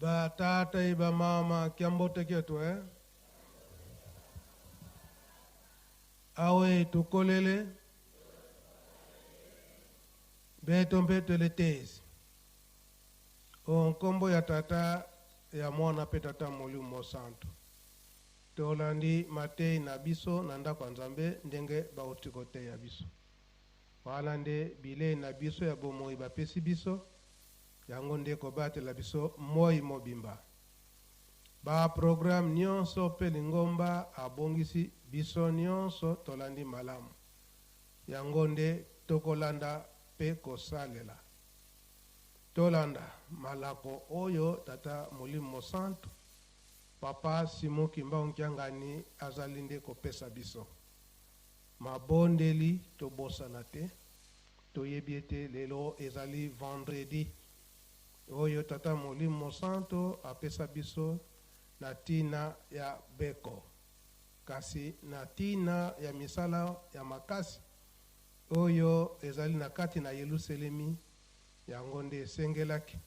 Ba tata e ba mama kiambote kietu eh? Awe tukolele beto mpe toletezi o nkombo ya Tata, ya Mwana mpe Tata Molimo Mosantu. Tolandi mateyi na biso na ndako ya Nzambe ndenge bauti koteya biso. Wana nde bilei na biso ya bomoi bapesi biso, yango nde kobatela biso moi mobimba. Ba programme nionso pe lingomba abongisi biso nionso tolandi malamu. Yango nde tokolanda pe kosalela. Tolanda malako oyo Tata Molimo Mosantu, Papa Simon Kimbangu Kiangani azali nde kopesa biso. Mabondeli tobosana te. Toyebi ete lelo ezali vendredi oyo Tata Molimo Mosantu apesa biso na tina ya beko, kasi na tina ya misala ya makasi oyo ezali na kati na Yeluselemi, yango nde esengelaki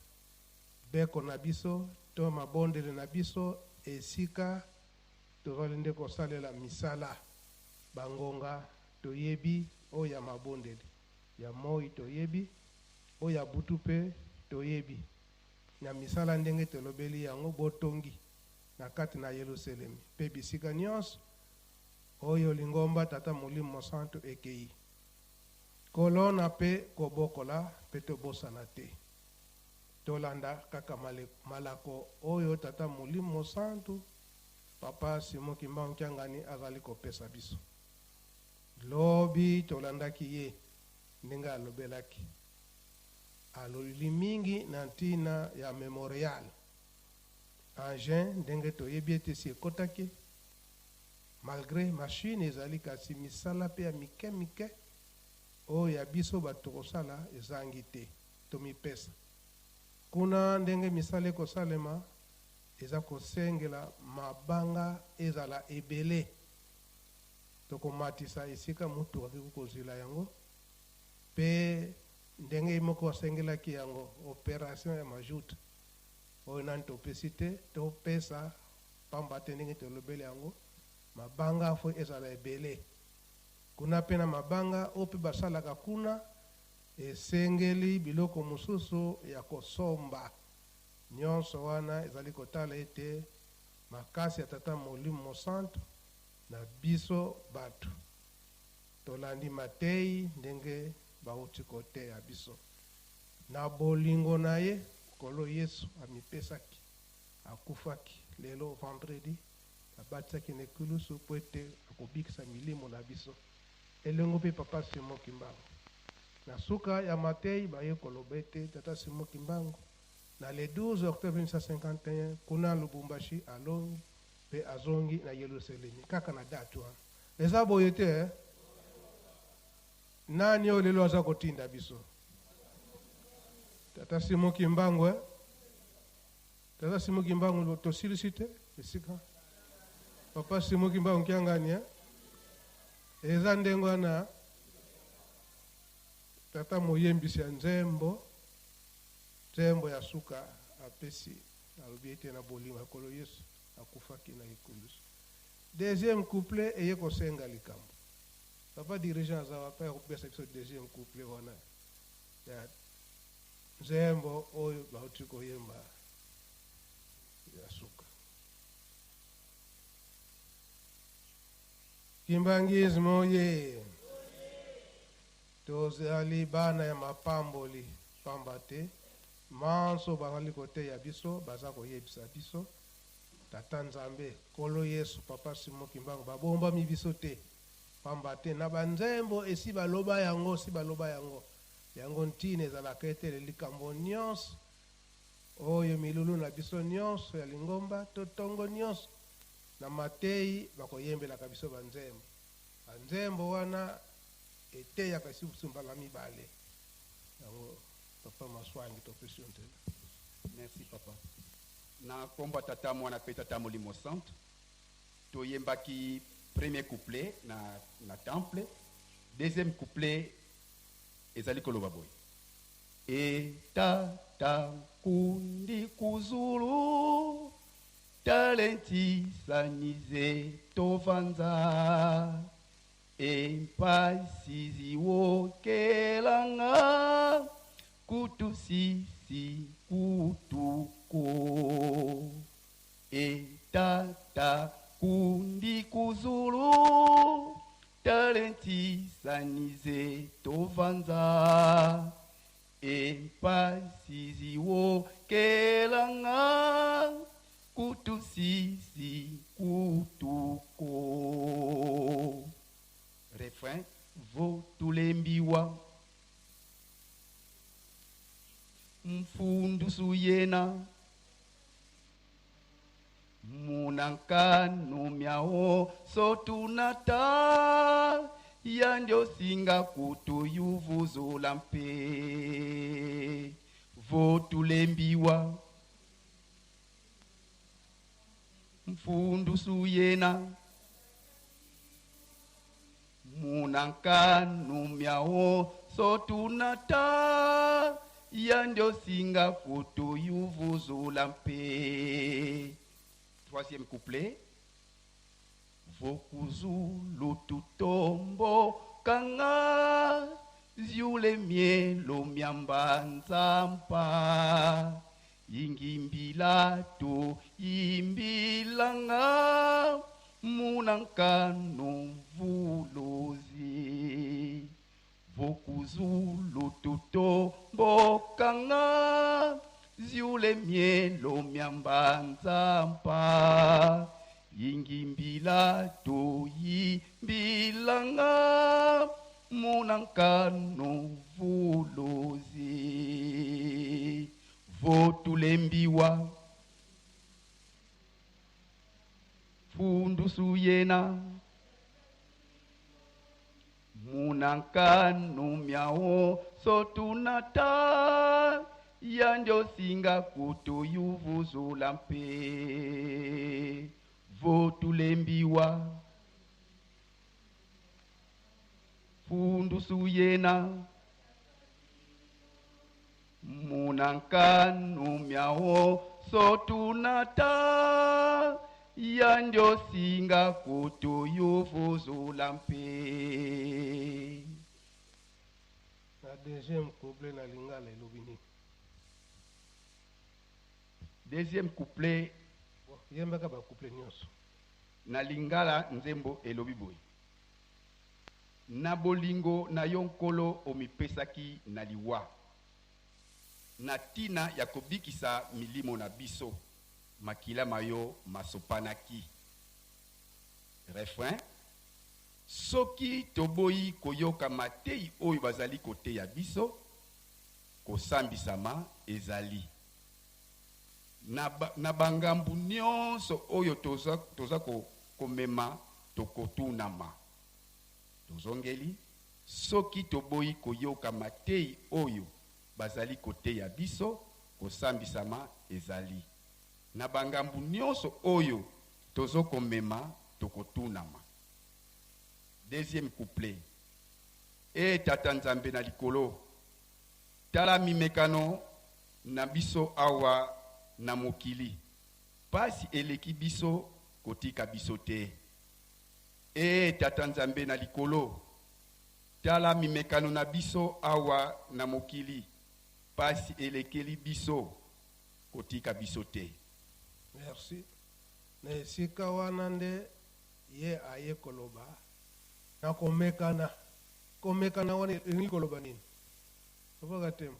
beko na biso to mabondeli na biso esika tozali nde kosalela misala bangonga toyebi oyo ya mabondeli ya moi toyebi oyo ya butu mpe toyebi na misala ndenge tolobeli yango botongi na kati na Yeluselemi mpe bisika nyonso oyo lingomba Tata Molimo Mosantu ekei kolona mpe kobokola mpe tobosana te tolanda kaka malako oyo Tata Molimo Mosantu Papa Simon Kimbangu Kiangani azali kopesa biso. Lobi tolandaki ye ndenge alobelaki. Alolili mingi na ntina ya memorial. Engin ndenge toyebi ete esi ekotaki, malgre machine ezali kasi misala mpe ya mike mike oyo ya biso bato tokosala ezangi te. Tomipesa. Kuna ndenge misala ekosalema eza kosengela mabanga ezala ebele. Tokomatisa esika motuka akoki kozwila yango mpe ndenge ye moko asengelaki yango, operation ya majoute oyo nani topesi te, topesa pamba te ndenge tolobeli yango, mabanga fo ezala ebele kuna mpe na mabanga oyo mpe basalaka kuna esengeli biloko mosusu ya kosomba. Nyonso wana ezali kotala ete makasi ya Tata Molimo Mosantu na biso bato tolandi mateyi ndenge bawuti koteya biso. Na bolingo na ye, Nkolo Yesu amipesaki, akufaki. Lelo vendredi, babatisaki na ekulusu mpo ete akobikisa milimo na biso. Elongo mpe Papa Simon Kimbangu. Na suka ya mateyi baye koloba ete Tata Simon Kimbangu na le 12 octobre 1951 kuna Lubumbashi alongi mpe azongi na Yelusalemi kaka na date wana. Eza boye te eh? Nani oyo lelo aza kotinda biso? Tata Simon Kimbangu eh? Tata Simon Kimbangu tosilisi te esika Papa Simon Kimbangu Kiangani eh? Eza ndenge wana tata moyembisi ya nzembo nzembo ya suka apesi alobi ete na bolingo ya Nkolo Yesu akufaki na ekulusu. Deuxième couplet eye kosenga likambo. Papa dirigeant aza wapi ya kopesa biso deuxième couplet wana ya nzembo oyo bauti koyemba ya suka. Kimbanguisme oye! Tozali bana ya mapamboli pamba te manso bazali koteya biso baza koyebisa biso Tata Nzambe, Nkolo Yesu, Papa Simon Kimbangu babombami biso te pamba te na ba nzembo esi baloba yango si baloba yango yango ntina ezalaka etele likambo nionso oyo milulu na biso nionso ya lingomba to tongo nionso na mateyi bakoyembelaka biso ba nzembo ba nzembo wana eteyaka lisusu mbala mibale yango papa Maswangi topesi yo nzela. Merci papa. Na kombo ya Tata, Mwana pe Tata Molimo Santu, toyembaki premier couplet na, na temple. Deuxième couplet ezali koloba boye. E tata nkundi kuzulu talentisanize tovanza empasi ziwokelanga kutusisi kutuko. E tata kundi kuzulu talentisanize tovanza empasi ziwokelanga kutusisi kutuko. Refrain votulembiwa mfundusu yena munankanu myao sotunata yandiosinga kutuyuvuzula mpe votulembiwa mfundusu yena munankanu myao sotunata yandiosinga kutuyuvuzula mpe. Troisième couplet. Vokuzulu tutombo kanga ziule mielo miamba nzampa ingimbila to imbilanga munankanu vulozi. Vokuzulu tutombo kanga ziule mielo miamba nzampa ingimbila to yimbilanga munankanu vulozi. Votulembiwa fundusu yena munankanu myao sotunata yandiosinga kutuyuvuzula mpe votulembiwa fundusu yena munankanu myao sotunata yandiosinga kutuyuvuzula mpe. Na deuxième couplet na lingala elobi nini? Deuxième couplet yembaka ba couplet nyonso. Na lingala nzembo elobi boye. Na bolingo na yo nkolo omipesaki na liwa na tina ya kobikisa milimo na biso makila mayo masopanaki. Refrain soki toboyi koyoka matei oyo bazali koteya biso kosambisama ezali na bangambu nyonso oyo toza komema tokotunama. Tozongeli soki toboyi koyoka matei oyo bazali koteya biso kosambisama ezali na bangambu nyonso oyo tozokomema tokotunama. Deuxième couplet. E tata nzambe na likolo tala mimekano na biso awa na mokili pasi eleki biso kotika biso te. E tata nzambe na likolo tala mimekano na biso awa na mokili pasi elekeli biso kotika biso te. Merci. Na esika wana nde ye aye koloba na komekana. Komekana wana elingi koloba nini? Tobaka tema.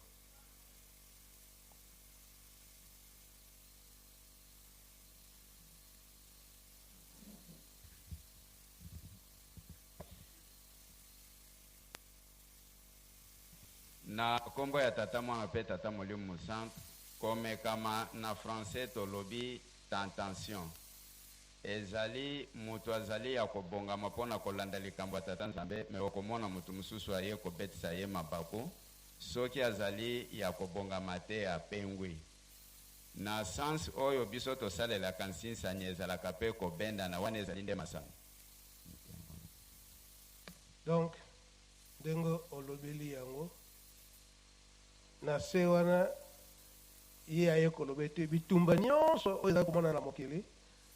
Na kombo ya tata mwana pe tata molimo mosantu, komekama na français tolobi tentation. Ezali moto azali ya kobongama mpona kolanda likambo ya tata nzambe, me okomona moto mosusu aye kobetisa ye mabaku soki azali ya kobongama te apengwi. Na sens oyo biso tosalelaka nsinsani ezalaka pe kobendana, wana ezali nde masano. Donc ndenge olobeli yango Na se wana, ye aye koloba ete bitumba nyonso oyo ezali komona na mokili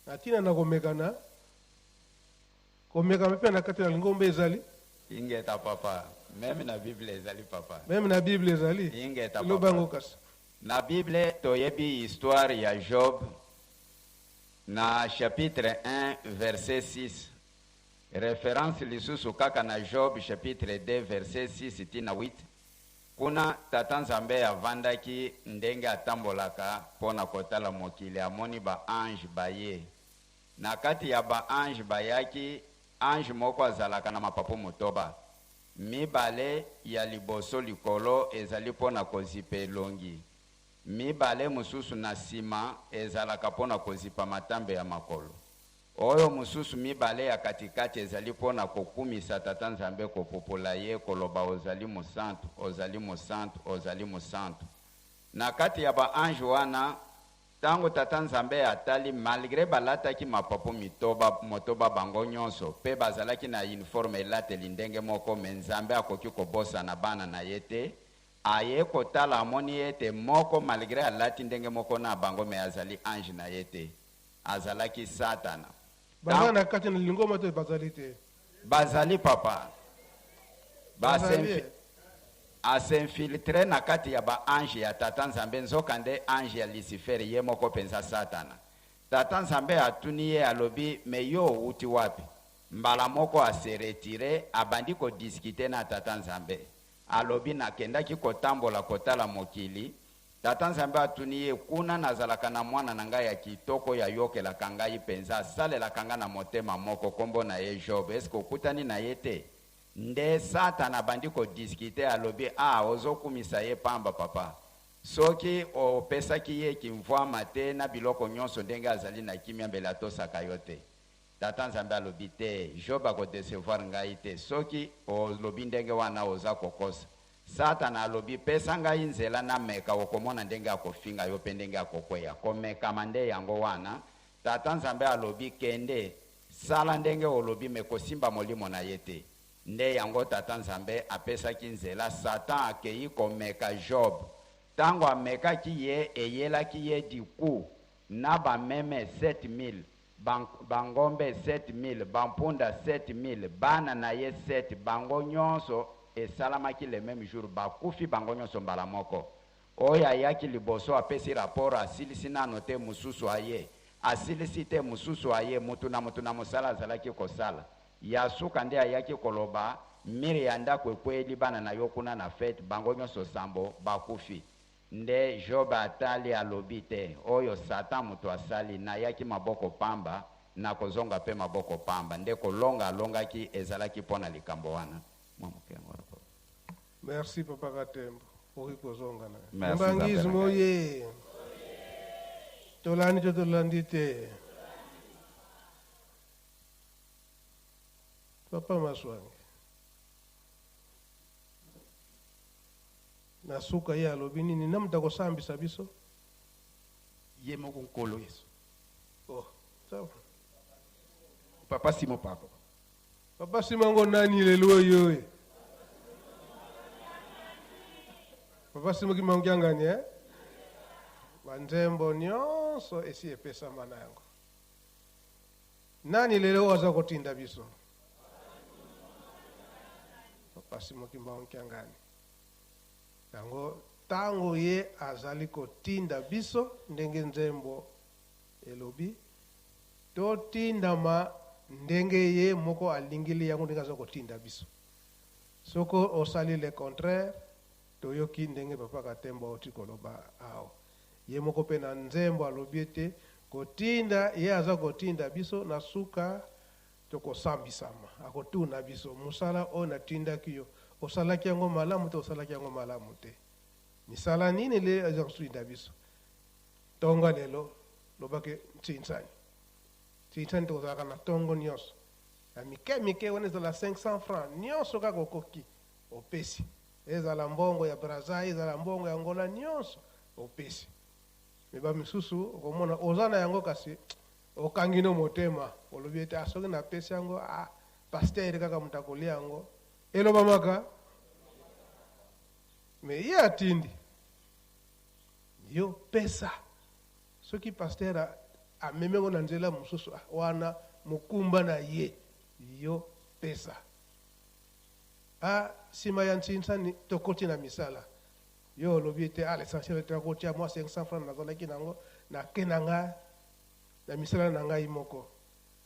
na ntina na komekana, komekama mpe na kati na lingomba ezali. Ingeta papa, meme na Bible ezali papa. Meme na Bible ezali. Ingeta Loba papa. yango kasi. Na Bible toyebi histoire ya Job na chapitre 1 verset 6. Reference lisusu kaka na Job chapitre 2 verset 6 ti na 8. Kuna Tata Nzambe avandaki ndenge atambolaka mpo na kotala mokili, amoni ba anges baye. Na kati ya ba anges bayaki, ange moko azalaka na mapapu motoba. Mibale ya liboso likolo ezali mpo na kozipa elongi, mibale mosusu na sima ezalaka mpo na kozipa matambe ya makolo. Oyo mosusu mibale ya katikati ezali mpo na kokumisa Tata Nzambe, kopupola ye, koloba, Ozali mosantu, ozali mosantu, ozali mosantu. Na kati ya ba anges wana, tango Tata Nzambe atali, malgre balataki mapapu mitoba, motoba bango nyonso, pe bazalaki na uniforme elateli ndenge moko, mais Nzambe akoki kobosana bana na ye te, aye kotala amoni ete moko malgre alati ndenge moko na bango mais azali ange na ye te. Azalaki Satana. Baza na kati na lingomba to bazali te? Bazali papa. Bazali. A s'infiltrer na kati ya ba anges ya Tata Nzambe, nzoka nde ange ya Lucifer ye moko penza Satana. Tata Nzambe atuni ye alobi mais yo owuti wapi? Mbala moko a se retirer, abandi ko discuter na Tata Nzambe. Alobi nakendaki kotambola kotala mokili, Tata Nzambe atuni ye, Kuna nazalaka na mwana na ngai ya kitoko oyo ayokelaka ngai penza, asalelaka ngai na motema moko, kombo na ye Job, est-ce que okutani na ye te? Nde Satana abandi ko discuter, alobi, Ah, ozokumisa ye pamba, papa. Soki opesaki ye kimvuama te na biloko nyonso ndenge azali na kimia, mbele atosaka yo te. Tata Nzambe alobi, Te, Job ako decevoir ngai te, soki olobi ndenge wana oza kokosa. Satana alobi, Pesa ngai nzela nameka, okomona ndenge akofinga yo mpe ndenge akokweya. Komekama nde yango wana. Tata Nzambe alobi, Kende, sala ndenge olobi, mais kosimba molimo na ye te. Nde yango Tata Nzambe apesaki nzela, Satan akeyi komeka Job. Tango amekaki ye, eyelaki ye du coup na ba meme 7000, Ba, bangombe 7000, bampunda 7000, bana na ye sept, bango nyonso esalamaki le meme jour, bakufi bango nyonso mbala moko. Oyo ayaki liboso apesi rapport, asilisi nano te, mosusu aye, asilisi te, mosusu aye, mutu na mutu na mosala azalaki kosala. Ya suka nde ayaki koloba, mur ya ndako ekweyeli bana na yo kuna na fete, bango nyonso sambo bakufi. Nde Job atali, alobi, Te, oyo Satan moto asali, nayaki maboko pamba, nakozonga pe maboko pamba. Nde kolonga alongaki ezalaki mpo na likambo wana. Mwa moke yango wana, papa. Merci papa Katembo, okoki kozonga na Merci, Nzambe na Kimbanguisme ngai. oye! Tolandi to tolandi te? Papa Maswangi. Na suka ye alobi nini? Na moto akosambisa biso? Ye moko Nkolo Yesu. Oh, ça va. Papa Simon, pardon. Papa Simon ngo nani lelo oyo? Oyo? Papa Simon Kimangiangani, eh? Banzembo nyonso esi epesama na yango. Nani lelo oyo aza kotinda biso? Papa Simon Kimbangu Kiangani. Yango tango ye azali kotinda biso ndenge nzembo elobi, totindama ndenge ye moko alingeli yango, ndenge aza kotinda biso. Soko osali le contraire, toyoki ndenge Papa Katembo auti koloba awa. Ye moko pe na nzembo alobi ete kotinda ye aza kotinda biso na suka tokosambisama. Akotuna biso, mosala oyo natindaki yo, osalaki yango malamu to osalaki yango malamu te? Misala nini le aza kotinda biso? Tonga lelo, lobaki ntsinsani. Ntsinsani tokozalaka na tongo nyonso. Ya mike mike wana ezala 500 francs, nyonso kaka okoki, opesi. Ezala mbongo ya Brazza, ezala mbongo ya Angola, nyonso opesi. Mais ba misusu okomona oza na yango kasi okangi no motema, olobi ete ah, soki napesi yango, ah, pasteur kaka moto akolia yango. Elobamaka, mais ye atindi. Yo pesa. Soki pasteur amemi yango na nzela mosusu, ah, wana mokumba na ye. Yo pesa. Ah, nsima ya nsinsani tokoti na misala. Yo olobi ete ah, l'essentiel tokotia mwa 500 francs nazalaki nango, nake na nga na misala na ngai moko.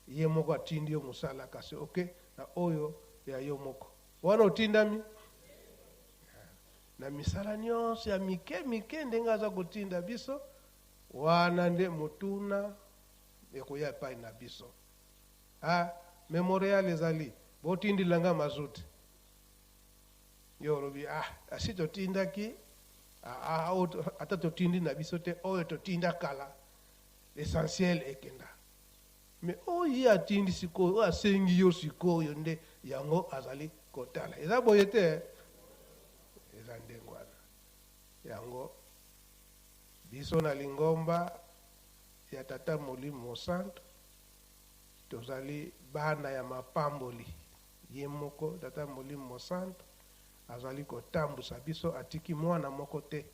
Ye moko atindi yo mosala, kasi oke na oyo ya yo moko. Wana otindami na misala nyonso ya mike mike ndenge aza kotinda biso, wana nde motuna ekoya epai na biso. Ah, memorial ezali, botindila nga mazuti. Yo olobi ah, asi totindaki, ah, ah, ata totindi na biso te, oyo totinda kala, l'essentiel ekenda. Mais oyo ye atindi sikoyo, oyo asengi yo sikoyo nde yango azali kotala. Eza boye te, eza ndenge wana. Yango biso na lingomba ya Tata Molimo Mosantu tozali bana ya mapamboli. Ye moko Tata Molimo Mosantu azali kotambusa biso, atiki mwana moko te.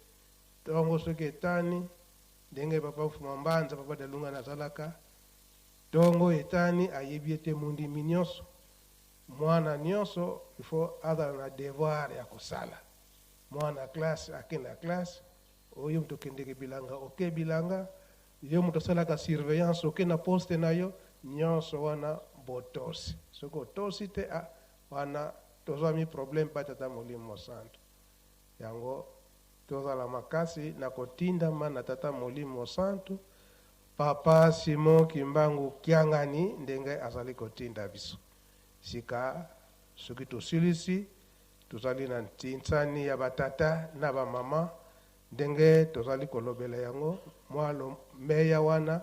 Tongo soki etani, ndenge Papa Mfuma Mbanza, Papa Dalunga azalaka, tongo etani ayebi ete mondimi nyonso, mwana nyonso il faut azala na devoir ya kosala. Mwana classe ake na classe, oyo moto okendeke bilanga oke bilanga, yo moto osalaka surveillance oke na poste na yo, nyonso wana botosi. Soki otosi te, ah, wana tozwami problème pa Tata Molimo Mosantu. Yango tozala makasi na kotindama na Tata Molimo Mosantu, Papa Simon Kimbangu Kiangani ndenge azali kotinda biso. Sika soki tosilisi, tozali na ntinsani ya batata na bamama ndenge tozali kolobela yango mwa meya wana,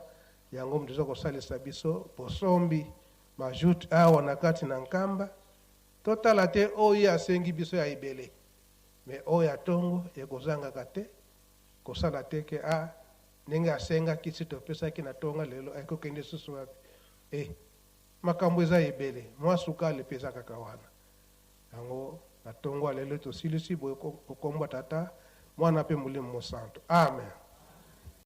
yango moto eza kosalisa biso bosombi majoute awa na kati na Nkamba. Totala te oyo asengi biso ya ebele, me oyo ya tongo ekozangaka te. Kosala te ke a ndenge asengaki si topesaki na tonga lelo ekokende susu wapi? E makambo eza ebele, mwa sukali mpe eza kaka wana. Yango na tongo ya lelo tosilisi boye kokombwa Tata, Mwana mpe Molimo Mosantu. Amen.